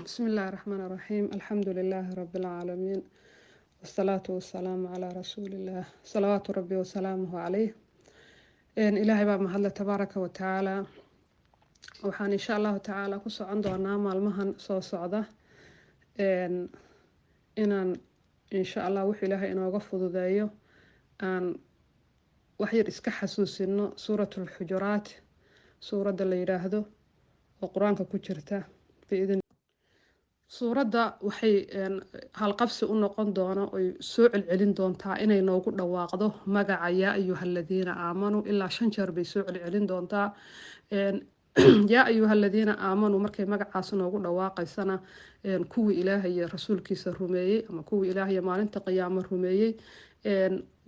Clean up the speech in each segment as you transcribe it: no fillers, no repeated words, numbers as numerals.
بسم الله الرحمن الرحيم، الحمد لله رب العالمين، والصلاة والسلام على رسول الله، صلوات ربي وسلامه عليه. Ilaahay baa mahadle tabaaraka wa tacaala. Waxaan insha Allahu tacaala ku socon doonaa maalmahan soo socda inaan insha Allah wuxuu Ilaahay inooga fududeeyo aan waxyar iska xasuusino Suurat Alxujuraat, suuradda la yidhaahdo oo Qur-aanka ku jirta biidn. Suuradda waxay halqabsi u noqon doono oy soo celcelin doontaa inay noogu dhawaaqdo magaca "yaa ayuha aladiina aamanuu". Ilaa shan jeer bay soo celcelin doontaa "yaa ayuha aladiina aamanuu". Markay magacaas noogu dhawaaqaysana, kuwii Ilaahay iyo rasuulkiisa rumeeyey ama kuwii Ilaahay maalinta qiyaamo rumeeyey,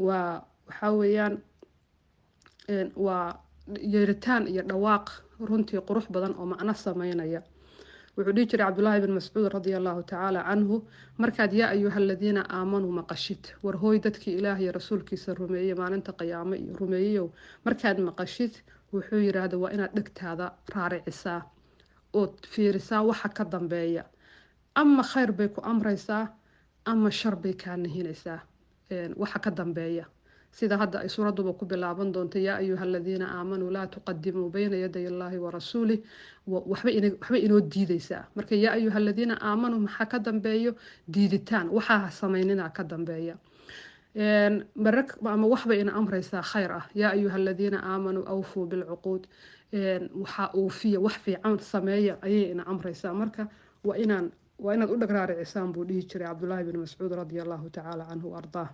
waa waxaa weeyaan waa yeeritaan iyo dhawaaq runtii qurux badan oo macno sameynaya. Wuxuu dhihi jiray Cabdulaahi bin Mascuud radia Allahu tacaala canhu: "Markaad 'yaa ayuha aladiina aamanuu' maqashid, war hooy dadkii Ilaah iyo rasuulkiisa rumeeyey, maalinta qiyaamo iyo rumeeyeyow, markaad maqashid," wuxuu yiraahda, "waa inaad dhegtaada raaricisaa ood fiirisaa waxa ka dambeeya. Ama khayr bay ku amraysaa ama shar bay kaa nahinaysaa waxa ka dambeeya." Sida hadda ay suuradduba ku bilaaban doonto: "Yaa ayuha aladiina aamanuu laa tuqadimuu bayna yaday Allahi wa rasuulih." Waxba inoo diideysaa. Marka "yaa ayuha aladiina aamanuu" maxaa ka dambeeyo? Diiditaan, waxaa sameynina ka dambeeya. Ama waxbay ina amraysaa khayr ah: "Yaa ayuha aladiina aamanuu awfuu bilcuquud", waxaa oofiya, wax fiican sameeya ayay ina amraysaa. Marka waa inaad u dhagraaricisaan, buu dhihi jiray Cabdulaahi bin Mascuud radia Allahu tacaala canhu ardaah.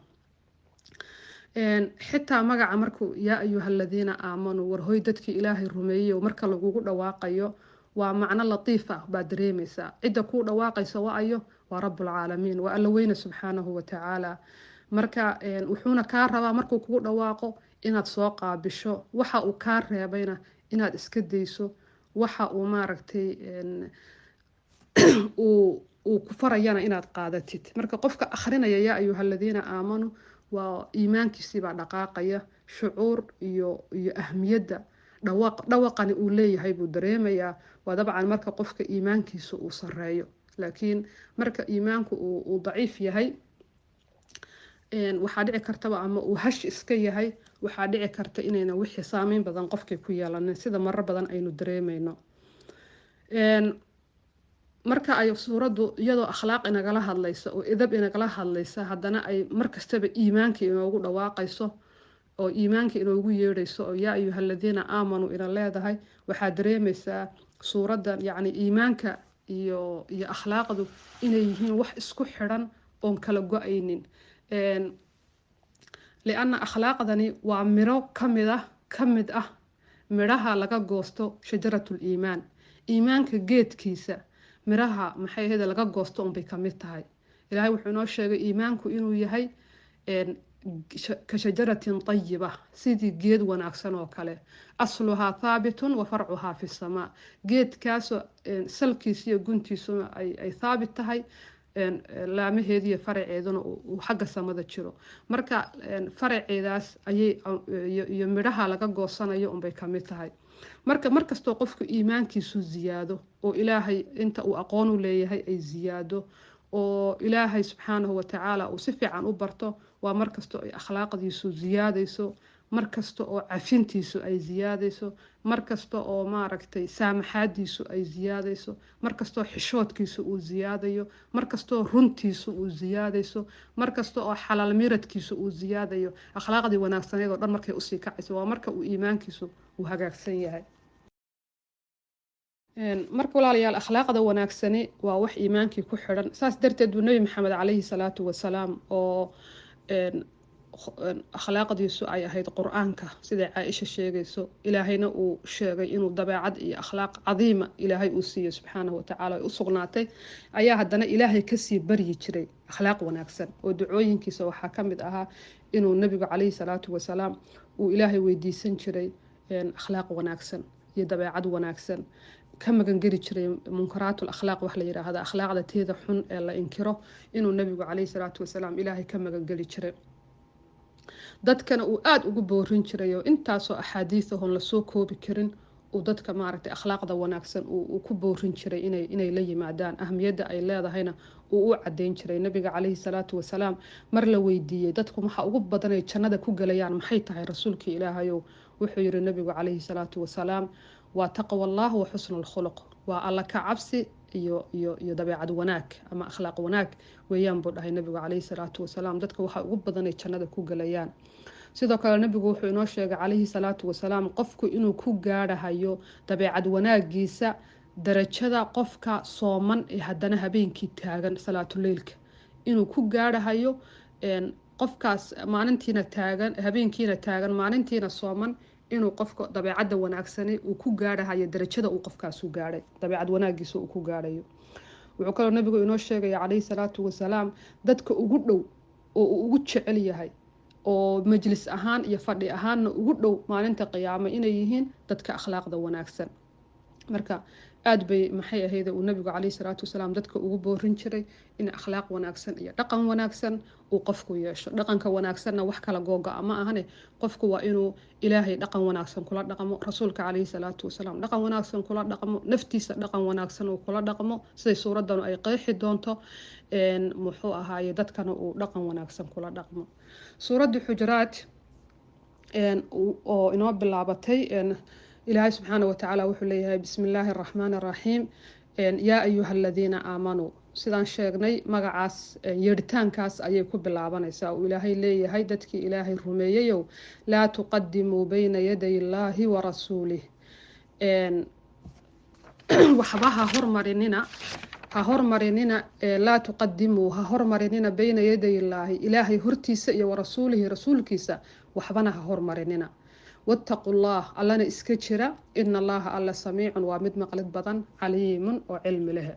Xitaa magaca markuu "yaa ayuha aladiina aamanuu", war hoy dadkii Ilaahay rumeeyey, marka lagugu dhawaaqayo, waa macno latiif ah baad dareemaysaa. Cidda kuu dhawaaqaysa waa ayo? Waa Rabbulcaalamiin, waa Alla weyne subxaanahu watacaala. Marka wuxuuna kaa rabaa markuu kugu dhawaaqo inaad soo qaabisho, waxa uu kaa reebayna inaad iska dayso, waxa uu maaragtay uu ku farayana inaad qaadatid. Marka qofka akhrinaya "yaa ayuha aladiina aamanuu" waa iimaankiisiibaa dhaqaaqaya, shucuur iyo ahmiyadda dhawaqani uu leeyahay buu dareemayaa. Waa dabcan marka qofka iimaankiisa uu sareeyo, laakiin marka iimaanku uu daciif yahay, waxaa dhici kartaba, ama uu hash iska yahay, waxaa dhici karta inayna wixii saameyn badan qofkii ku yeelanin, sida marar badan aynu dareemeyno. Marka ay suuraddu iyadoo akhlaaq inagala hadlaysa oo edab inagala hadlaysa, haddana ay markastaba iimaanka inoogu dhawaaqayso oo iimaanka inoogu yeedhayso oo "yaa ayuha aladiina aamanuu" ina leedahay, waxaa dareemaysaa suuraddan yacni iimaanka iyo akhlaaqdu inay yihiin wax isku xidhan oon kala go-aynin, lianna akhlaaqdani waa miro kamid ah midhaha laga goosto shajaratul iimaan, iimaanka geedkiisa miraha maxay ahayd laga goosto unbay kamid tahay. Ilaahay wuxuu inoo sheegay iimaanku inuu yahay ka shajaratin tayiba, sidii geed wanaagsan oo kale, asluhaa thaabitun wa farcuhaa fi samaa, geedkaasoo salkiisa iyo guntiisuna ay thaabit tahay, laamaheediiyo faraceeduna uu xagga samada jiro. Marka faraceedaas ayay iyo midhaha laga goosanayo unbay kamid tahay. Marka markastoo qofku iimaankiisu ziyaado oo Ilaahay inta uu aqoon u leeyahay ay ziyaado oo Ilaahay subxaanahu watacaala uu si fiican u barto, waa markastoo ay akhlaaqdiisu ziyaadayso, markasta oo cafintiisu ay ziyaadayso, markasta oo maaragtay saamaxaadiisu ay ziyaadayso, markastoo xishoodkiisu uu ziyaadayo, markastoo runtiisu uu ziyaadayso, markasta oo xalaal miradkiisu uu ziyaadayo, akhlaaqdii wanaagsaneed oo dhan markay usii kacayso, waa marka uu iimaankiisu uu hagaagsan yahay. Marka walaalayaal, akhlaaqda wanaagsani waa wax iimaankii ku xidhan. Saas darteed buu Nebi Maxamed calayhi salaatu wasalaam, oo akhlaaqdiisu ay ahayd Qur-aanka siday Caaisha sheegayso, Ilaahayna uu sheegay inuu dabeecad iyo akhlaaq cadiima Ilaahay uu siiyey subxaanahu watacaala ay u sugnaatay, ayaa haddana Ilaahay kasii baryi jiray akhlaaq wanaagsan, oo ducooyinkiisa waxaa ka mid ahaa inuu Nabigu calayhi salaatu wasalaam uu Ilaahay weydiisan jiray akhlaaq wanaagsan iyo dabeecad wanaagsan, ka magangeli jiray munkaraatul akhlaaq, wax la yiraahda akhlaaqda teeda xun ee la inkiro, inuu Nabigu calayhi salaatu wasalaam Ilaahay ka magangeli jiray, dadkana uu aada ugu boorin jiray, oo intaasoo axaadiis ahoon lasoo koobi karin. Uu dadka maaragtay akhlaaqda wanaagsan uu ku boorin jiray inay la yimaadaan, ahmiyadda ay leedahayna uu u cadeyn jiray. Nabiga caleyhi salaatu wasalaam mar la weydiiyey, "Dadku waxa ugu badanay jannada ku galayaan maxay tahay, rasuulkii Ilaahayow?" Wuxuu yiri nabigu caleyhi salaatu wasalaam, "Waa taqwa Allah wa xusnu lkhuluq, waa Alla ka cabsi iyo dabeecad wanaag ama akhlaaq wanaag weeyaan," buu dhahay nabigu caleyhi salaatu wasalaam, dadka waxa ugu badanay jannada ku galayaan. Sidoo kale nabigu wuxuu inoo sheegay caleyhi salaatu wasalaam qofku inuu ku gaadhahayo dabeecad wanaagiisa darajada qofka sooman ee haddana habeenkii taagan salaatuleylka, inuu ku gaadhahayo qofkaas maalintiina taagan, habeenkiina taagan, maalintiina sooman, inuu qofka dabeecadda wanaagsani uu ku gaadhahayo darajada uu qofkaasu gaadhay, dabeecad wanaagiisa uu ku gaadhayo. Wuxuu kaloo nabigu inoo sheegaya caleyhi salaatu wasalaam dadka ugu dhow oo uu ugu jecel yahay oo majlis ahaan iyo fadhi ahaanna ugu dhow maalinta qiyaamo inay yihiin dadka akhlaaqda wanaagsan. Marka aada bay maxay ahayd uu nabigu caleyhi salaatu wasalaam dadka ugu boorin jiray in akhlaaq wanaagsan iyo dhaqan wanaagsan uu qofku yeesho. Dhaqanka wanaagsanna wax kala googo-a ma ahane, qofku waa inuu Ilaahay dhaqan wanaagsan kula dhaqmo, rasuulka caleyhi salaatu wasalaam dhaqan wanaagsan kula dhaqmo, naftiisa dhaqan wanaagsan uu kula dhaqmo, siday suuraddanu ay qeexi doonto, muxuu ahaaye, dadkana uu dhaqan wanaagsan kula dhaqmo. Suuradda Xujuraat oo inoo bilaabatay, Ilaahay subxaana watacaala wuxuu leeyahay: "Bismi illaahi araxmaani araxiim. Yaa ayuha aladiina aamanuu." Sidaan sheegnay, magacaas yeedhitaankaas ayay ku bilaabanaysaa uu Ilaahay leeyahay: "Dadkii Ilaahay rumeeyeyow, laa tuqadimuu bayna yaday illaahi wa rasuulih." Waxba ha hormarinina, ha hormarinina. Laa tuqadimuu, ha hormarinina, bayna yaday illaahi, Ilaahay hortiisa, iyo warasuulihi, rasuulkiisa, waxbana ha hormarinina. Wattaqu llah, Allana iska jira. Ina Allaha, Alla, samiicun, waa mid maqlid badan, caliimun, oo cilmi leh.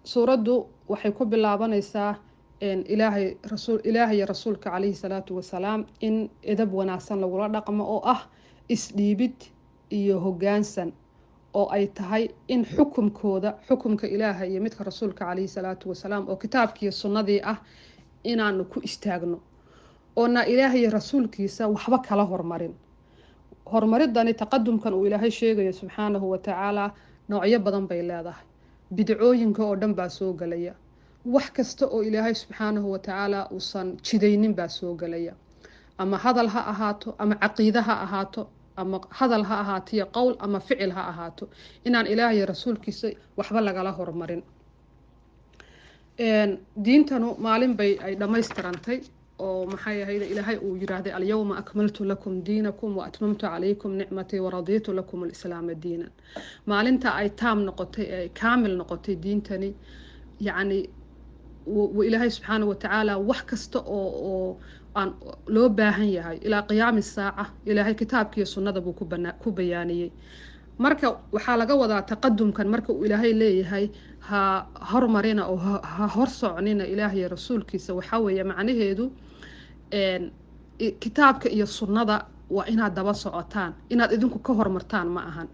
Suuraddu waxay ku bilaabanaysaa Ilaahay rasuul, Ilaahay iyo rasuulka caleyhi salaatu wasalaam in edab wanaagsan lagula dhaqmo, oo ah isdhiibid iyo hogaansan, oo ay tahay in xukumkooda, xukumka Ilaahay iyo midka rasuulka caleyhi salaatu wasalaam oo kitaabkiiyo sunnadii ah, inaanu ku istaagno oona Ilaahay iyo rasuulkiisa waxba kala hormarin. Horumaridani, taqadumkan uu Ilaahay sheegayo subxaanahu watacaala, noocyo badan bay leedahay. Bidcooyinka oo dhan baa soo gelaya, wax kasta oo Ilaahay subxaanahu watacaala uusan jidaynin baa soo gelaya, ama hadal ha ahaato, ama caqiide ha ahaato, ama hadal ha ahaatiyo qowl, ama ficil ha ahaato, inaan Ilaahay rasuulkiisa waxba lagala hormarin. Diintanu maalin bay ay dhammaystirantay oo maxay ahayd Ilaahay uu yiraahday: "Alyawma akmaltu lakum diinakum wa atmamtu calaykum nicmatii waradiitu lakum alislaama diinan." Maalinta ay taam noqotay ee kaamil noqotay diintani, yacni Ilaahay subxaana watacaala wax kasta oo aan loo baahan yahay ilaa qiyaami saaca Ilaahay kitaabkiiyo sunnada buu ku bayaaniyey. Marka waxaa laga wadaa taqadumkan marka uu Ilaahay leeyahay ha hormarina oo ha hor socnina Ilaahay rasuulkiisa, waxaa weeye macnaheedu kitaabka iyo sunnada waa inaad daba socotaan, inaad idinku ka hormartaan ma ahan,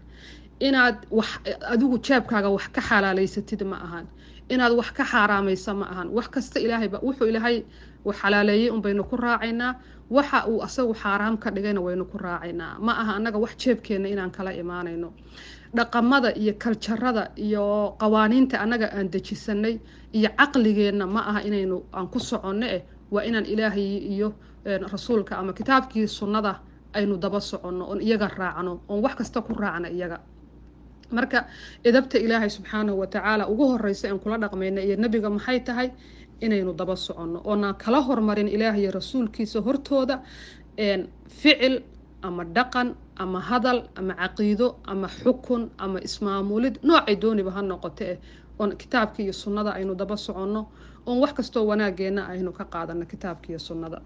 inaad wax adigu jeebkaaga wax ka xalaaleysatid ma ahan, inaad wax ka xaaraamaysa ma ahan. Wax kasta Ilaahayba wuxuu Ilaahay wax xalaaleeyey un baynu ku raacaynaa, waxa uu asagu xaaraam ka dhigayna waynu ku raacaynaa. Ma aha annaga wax jeebkeenna inaan kala imaanayno. Dhaqamada iyo culture-ada iyo qawaaniinta annaga aan dejisanay iyo caqligeenna ma aha inaynu aan ku soconno, waa inaan Ilaahay iyo rasuulka ama kitaabkii sunnada aynu daba soconno oon iyaga raacno oon wax kasta ku raacno iyaga. Marka edabta Ilaahay subxaanahu watacaala ugu horeysa aan kula dhaqmayna iyo nebiga maxay tahay? Inaynu daba soconno oonaan kala hormarin Ilaah iyo rasuulkiisa hortooda ficil ama dhaqan ama hadal ama caqiido ama xukun ama ismaamulid, noocay dooniba ha noqote, oon kitaabka iyo sunnada aynu daba soconno, oon wax kastoo wanaageenna aynu ka qaadano kitaabka iyo sunnada.